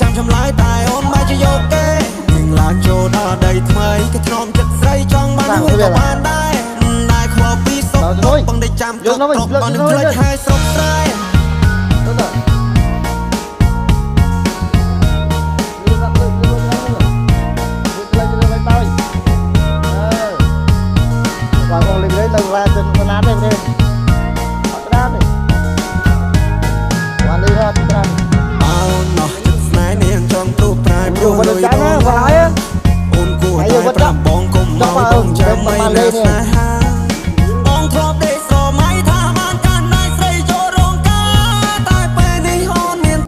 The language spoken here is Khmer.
ចាំចម្លើយតែអូនបែរជាយកគេនាងឡើងចូលដល់ដីថ្មីគេធ្នមចិត្តស្រីចង់បានមួយក៏បានដែរដែរខ្វល់ពីសុខទុក្ខបងដេកចាំត្រកត្រកបងនឹងភ្លេចហើយស្រុកស្រែ ទៅទៅលើកលើកលើកលើកលើកលើកទៅអឺបើបងលេងនៅរ៉ាទៅណាទេទេអត់ត្រាទេបានលេងអត់ត្រា អោណោះចិត្តស្នេហ៍នាងចង់ព្រុសប្រែព្រោះលុយ ចាំណា ដុល្ បើ លារ ហើយ អូនគួរតែប្រាប់បងកុំមកបងចាំមិនណាស្នេហាបងធ្លាប់ដេកស្រមៃថាបានកាន់ដៃស្រីចូលរោងការតែពេលនេះអូនមាន